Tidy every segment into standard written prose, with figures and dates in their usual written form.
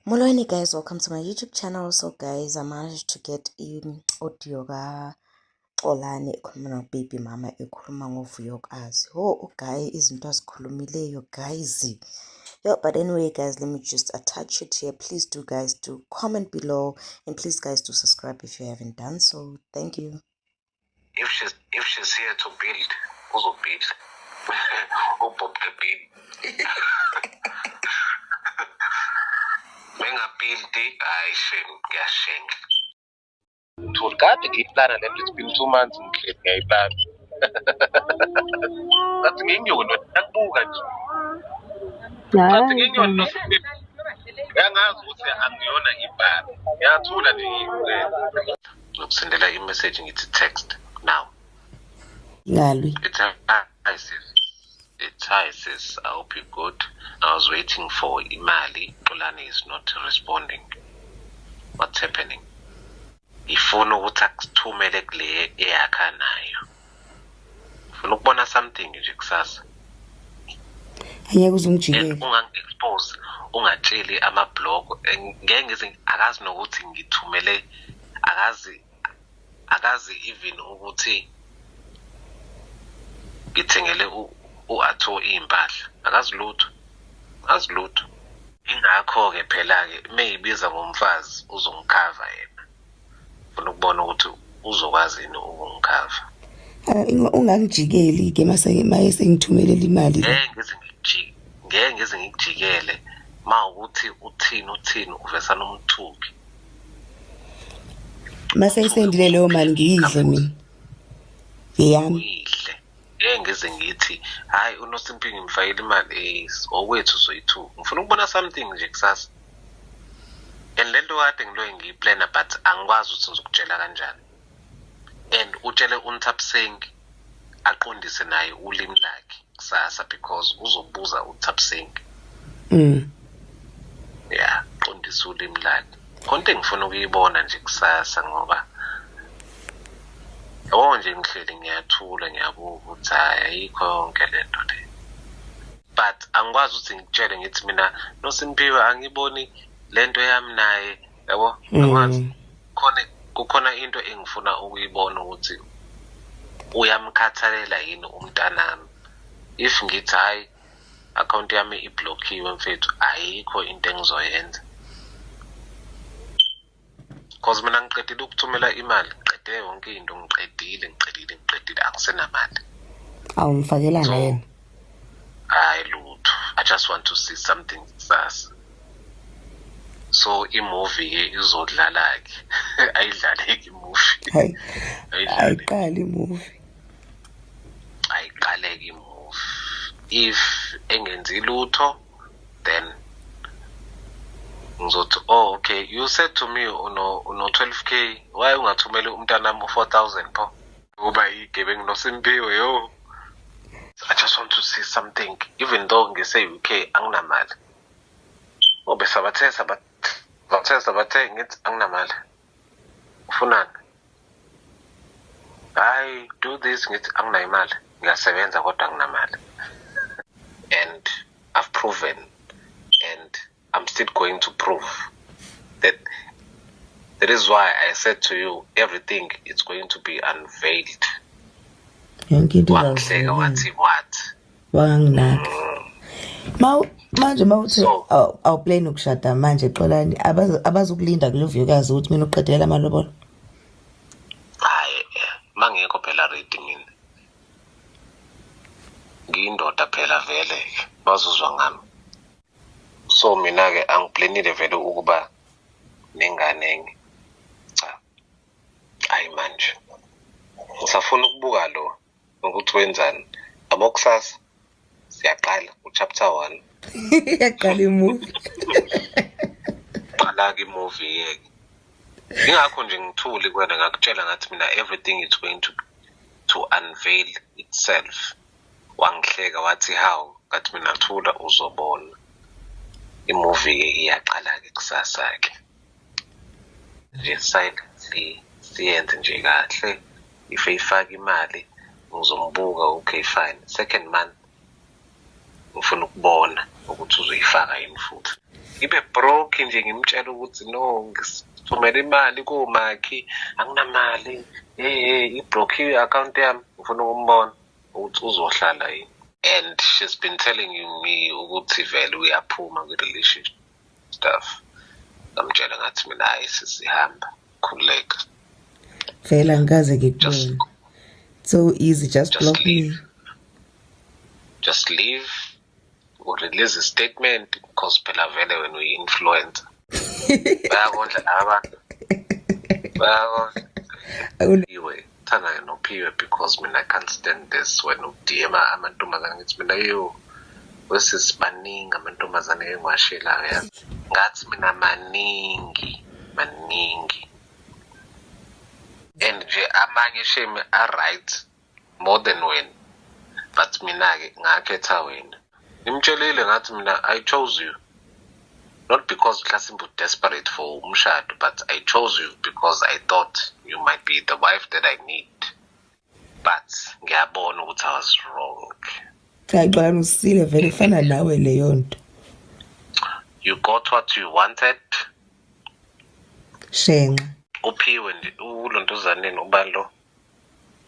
Molweni guys, welcome to my YouTube channel. So guys, I managed to get i-audio kaXolani ekhuluma no-baby mama, ekhuluma ngoVuyokazi. Oh, uguy izinto azikhulumileyo, guys. Yo, but anyway guys, let me just attach it here. Please do, guys, do comment below and please, guys, do subscribe if you haven't done so. Thank you. If she's here to build, uzobuild uBob the Builder. Mengabuildi, hayi shame, kuyashenga. Thula, kade ngiyiplana le nto. It's been 2 months ngihleli ngiyayiplana. Ngathi ngiyinyoni, nakubuka nje ngathi ngiyinyoni. Uyangazi ukuthi angiyona ibhari, ngiyathula nje, ngiyibukele. Ngizokusendela i-message, ngithi text now. Ngalwi. It's hi sis. It's hi sis. I hope you're good. I was waiting for imali. Xolani is not responding. What's happening? Ngifuna ukuthi akuthumele kule eyakha nayo. Ngifuna ukubona something nje kusasa. Angeke And uzungijikele. Ungangi-expose, ungatsheli ama-blog. Ngeke ngize, akazi nokuthi ngithumele, akazi, akazi even ukuthi ngithengele u-Atho iy'mpahla, akazi lutho, akazi lutho. Ingakho-ke phela-ke meyibiza ngomfazi uzongikhava yena. Funa ukubona ukuthi uzokwazi yini ukungikhava. Ah, ungangijikeli-ke mase maye sengithumelela imali le. Ngeke ngize ngikujikele ma ukuthi uthini, uthini, uvesana umthuki. Mase isendile leyo mali, ngiyidle mina. Ngeyami. Uyidle. Ngeke ngize ngithi hhayi, uNosimpi ngimfakele imali, okwethu soyi-two. Ngifuna ukubona something nje kusasa. And le nto kade ngiloye ngiyiplana, but angikwazi ukuthi ngizokutshela kanjani. And utshele uNtapseng aqondise naye ulimi lakhe kusasa, because uzobuza uTapseng. Yeah, qondise ulimi lakhe. Khona into engifuna ukuyibona nje kusasa, ngoba yabo nje ngihleli ngiyathula, ngiyabuka ukuthi hhayi, ayikho yonke le nto le, but angikwazi ukuthi ngikutshele ngithi mina noSimpiwe angiboni le nto yami naye, yabo, angikwazi. Khona, kukhona into engifuna ukuyibona ukuthi uyamkhathalela yini umntanami. If ngithi hhayi, akhawunti yami iblockiwe mfethu, ayikho into engizoyenza, cause mina ngiqedile ukuthumela imali, ngiqede yonke into, ngiqedile, ngiqedile, ngiqedile, angisenamali. Awumfakelanga yena? Hayi, lutho. I just want to see something kusasa. So imovie-ke izodlala-ke, ayidlaleki imovie. Hayi. Ayidlaleki. Ayiqali imovie. Ayiqaleki imovie. If engenzi lutho, then ngizothi, "Oh okay, you said to me uno 12K, why ungathumeli umntanami u-4000 pho?" Kuba igebengu noSimpiwe yo. I just want to see something, even though ngise-UK anginamali. Oh, bese bathe sabathe, ngithi anginamali. Ufunani? Hayi, do this, ngithi anginayo imali, ngiyasebenza kodwa anginamali. And I've proven and I'm still going to prove that. That is why I said to you everything is going to be unveiled. Yonke into Wangihleka. izavela. Wathi what? Wanginaka. Ma manje mawuthi awuplani ukushada manje, Xolani, abazukulinda kulo Vuyokazi ukuthi mina uqedelela amalobolo? Hayi, mangekho phela ready mina. Ngiyindoda phela vele, bazuzwa ngami. So mina-ke angiplanile vele ukuba nengane enye, cha, hayi manje. Ngisafuna ukubuka lo ukuthi wenzani, yabo. Kusasa siyaqala u-chapter 1. Yaqala imovie. Qala-ke imovie-ke. Ingakho nje ngithuli kuwena, ngakutshela ngathi mina everything is going to unveil itself. Wangihleka wathi how? Ngathi mina thula, uzobona. Imovie-ke iyaqala-ke kusasa-ke nje, silently siyenze nje kahle. If eyifaka imali ngizombuka, okay fine. Second month ngifuna ukubona ukuthi uzoyifaka yini futhi. Ngibe broke nje, ngimtshela ukuthi no, ngithumela imali komakhi, anginamali, hey hey, i-broke i-account yami. Ngifuna ukumbona ukuthi uzohlala yini. And she's been telling me ukuthi vele uyaphuma kwi-relationship stuff. Ngamtshela ngathi mina, hayi sisihamba, khululeka. Vele angikaze ngikubone. So easy, just block me. Just leave or release a statement, because phela vele wena uyi-influencer. Bayakondla laba bantu. Bayakondla. Iwe, thanda noPhiwe, because mina I can't stand this when u-DM amantombazane. Ngithi mina, yo, wesisi, baningi amantombazane engiwashelayo, yazi. Ngathi mina maningi, maningi. And nje amanye shame a-right more than wena. But mina-ke ngakhetha wena. Ngimtshelile ngathi mina, I chose you. Not because mhlasimbe desperate for umshado, but I chose you because I thought you might be the wife that I need. But ngiyabona ukuthi I was wrong. Cha, Xolani, usile vele, ifana nawe leyo nto. You got what you wanted. Shenxa. Uphiwe nje ulontozaneni, ubalo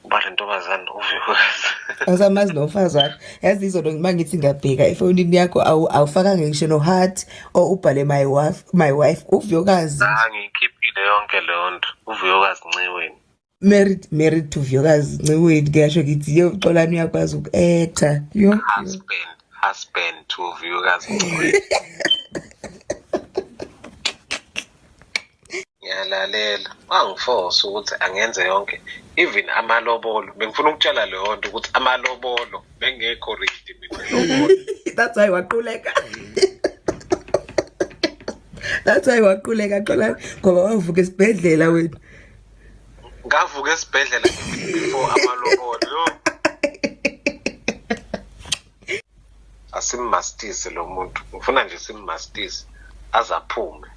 uba le ntombazane uVuyokazi. Awusamazi nomfazi wakho. Yazi izolo uma ngithi ngiyabheka efonini yakho, awufakanga ngisho no-heart or ubhale "my wife", my wife uVuyokazi. Ah, ngiyikhiphile yonke leyo nto. UVuyokazi Nciweni. Married to Vuyokazi Nciweni. Ngiyasho ngithi yo, Xolani uyakwazi uku-acta. Yo. Husband to Vuyokazi Nciweni. Ngiyalalela. Wangiforce ukuthi angenze yonke, even amalobolo. Bengifuna ukutshela leyo nto ukuthi amalobolo bengekho ready mina lobolo. That's why waquleka. That's why waquleka, Xolani, ngoba wavuka esibhedlela wena. Ngavuka esibhedlela before amalobolo. Yo. Asimmastise lo muntu. Ngifuna nje simmastise azaphume.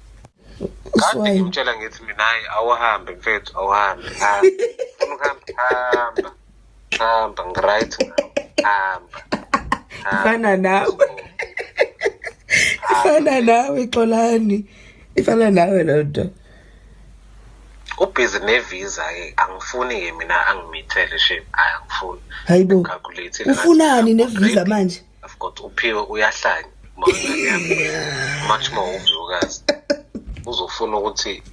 Kade Uswayi. ngimtshela ngithi mina, hayi, awuhambe mfethu, awuhambe. Hamba. Ufuna ukuhamba, hamba. Hamba, ngi-right ngawe. Hamba. Ifana nawe. Ifana nawe, Xolani. Ifana nawe lo nto. Ubhizi ne-visa ke, angifuni ke mina angimithele, shame. Hayi, angifuni. Hayibo. Calculate. Ufunani ne-visa manje? I've got uphiwe uyahlanya. Mangane yami. Much more uVuyokazi. Uzofuna ukuthi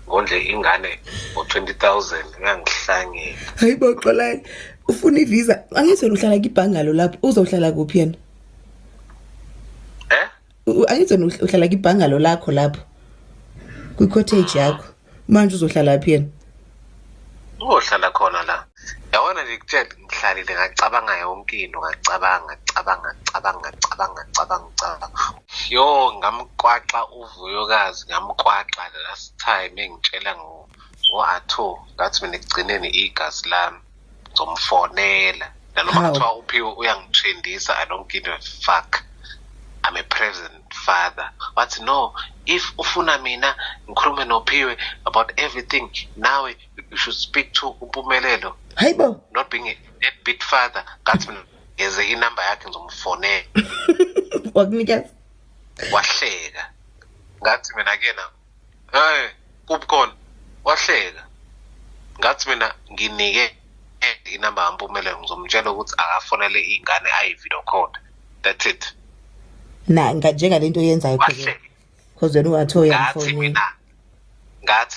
ngondle ingane ngo-20,000, uyangihlangela. Hayibo Xolani. Ufuna i-visa. Angithi wena uhlala kibhangalo lapho. Uzohlala kuphi yena? Eh? Angithi wena uhlala kibhangalo lakho lapho. Kwi-cottage yakho. Manje uzohlala phi yena? Uzohlala khona la. Yabona nje, kutshela, ngihlalile ngacabanga yonke into, ngacabanga, ngacabanga, ngacabanga, ngacabanga, ngacabanga, ngacabanga. Yo, ngamkwaxa uVuyokazi, ngamkwaxa the last time engitshela ngo-Atho, ngathi mina ekugcineni igazi lami ngizomfonela. Nanoma Hawu. kuthiwa uphiwe uyangithrendisa, I don't give a fuck. I'm a present father. Wathi no, if ufuna mina ngikhulume noPhiwe about everything, nawe you should speak to uMpumelelo. Hayibo. Not being a deadbeat father. Ngathi mina ngeze inamba yakhe, ngizomfonela. Wakunikeza. Wahleka. Ngathi mina kena, hey, kuphi khona? Wahleka. Ngathi mina nginike inamba kaMpumelelo, ngizomtshela ukuthi akafonele ingane ayi-video call. That's it. Na njengalento oyenzayo, Wahleka. because wena ungathi Ngathi uyamfonela.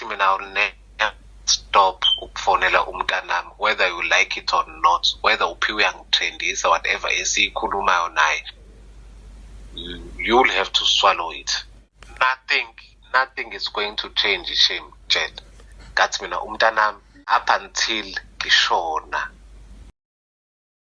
mina I will never stop ukufonela umntanami, whether you like it or not, whether uphiwe uyangithrendisa, whatever esiyikhulumayo naye, you'll have to swallow it. Nothing is going to change, shame. Tshela, ngathi mina umntanami up until ngishona.